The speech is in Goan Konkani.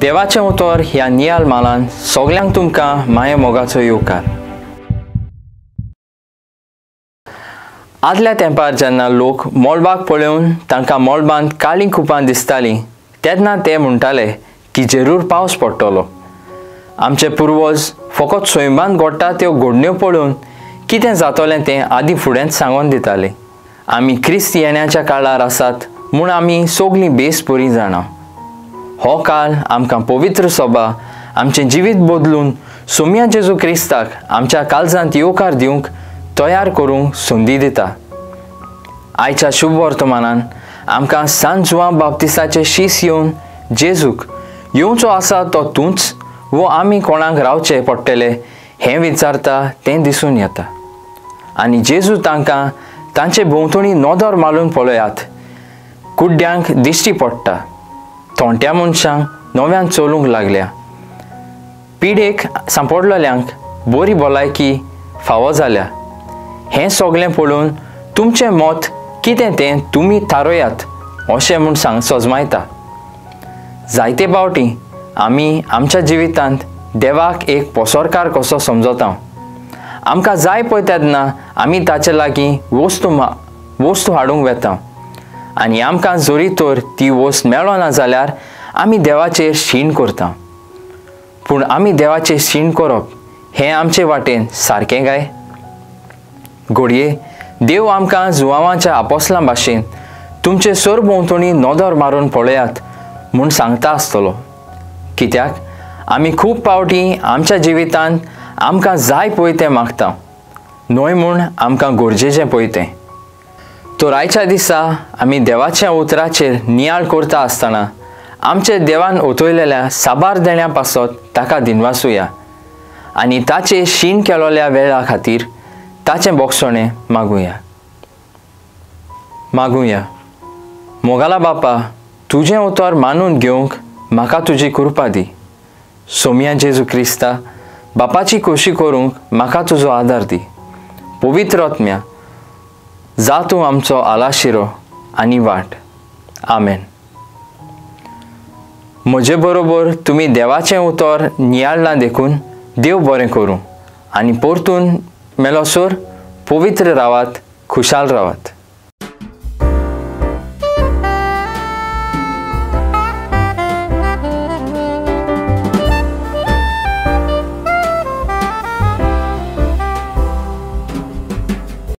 देवाचें उतर ह्या नियाल मालान सगल्यांक तुमकां माये मोगाचो येवकार। आदल्या तेंपार जेन्ना लोक मळबाक पळोवन तांकां मळबांत काळीं कुपां दिसतालीं तेन्ना ते म्हणटाले की जरूर पावस पडटलो। आमचे पुर्वज फकत सैमांत घडटा त्यो घडण्यो पळोवन कितें जातलें तें आदीं फुडेंच सांगून दिताले। आमी क्रिस्त येण्याच्या काळार आसात म्हूण आमी सगळीं बेस बरीं जाणा। हो काळ आमकां पवित्र सभा आमचें जिवीत बदलून सोम्या जेजू क्रिस्ताक आमच्या काळजांत येवकार दिवंक तयार करूंक संदी दिता। आयच्या शुभ वर्तमानान आमकां सान जुआंव बाप्तिस्ताचे शीस येवन जेजूक येवचो आसा तो तूंच वो आमी कोणाक रावचें पडटलें हें विचारता तें दिसून येता। आनी जेजू तांकां तांचे भोंवतणी नदर मारून पळयात, कुड्ड्यांक दिश्टी पडटा, थोंट्या मनशांक नव्यान चलूंक लागल्या, पिडेक सांपडलेल्यांक बरी भलायकी फावो जाल्या। हें सगळें पळोवन तुमचें मत कितें तें तुमी थारयात अशें म्हूण सांग सजमायता। जायते फावटी आमी आमच्या जिवितांत देवाक एक पोसोरकार कसो समजता। आमकां जाय पळय तेन्ना आमी ताचे लागीं वस्तू हाडूंक वेता आनी आमकां जरी तर ती वस्त मेळना जाल्यार आमी देवाचेर शीण करता। पूण आमी देवाचेर शीण करप हें आमचे वाटेन सारकें काय? घडये देव आमकां जुआंवाच्या आपोसलां भाशेन तुमचे सरभोंवतणी नदर मारून पळयात म्हूण सांगता आसतलो। कित्याक आमी खूब फावटी आमच्या जिवितांत आमकां जाय पळय तें मागता न्हय म्हूण आमकां गरजेचें पळय तें। तर आयच्या दिसा आमी देवाच्या उतराचेर नियाळ करता आसतना आमचे देवान ओतयलेल्या साबार देण्या पासत ताका दिनवासुया आनी ताचे शीण केलोल्या वेळा खातीर ताचें बोगसणें मागुया। मागुया। मोगाला बापा, तुजें उतर मानून घेवंक म्हाका तुजी कृपा दी। सोम्या जेजू क्रिस्ता बापाची खोशी करूंक म्हाका तुजो आदार दी। पवित्र आत्म्या जा तूं आमचो आलाशिरो आनी वाट। आमेन। म्हजे बरोबर तुमी देवाचें उतर नियाळ्ळां देखून देव बरें करूं आनी परतून मेलोसर पवित्र रावात, खुशाल रावात।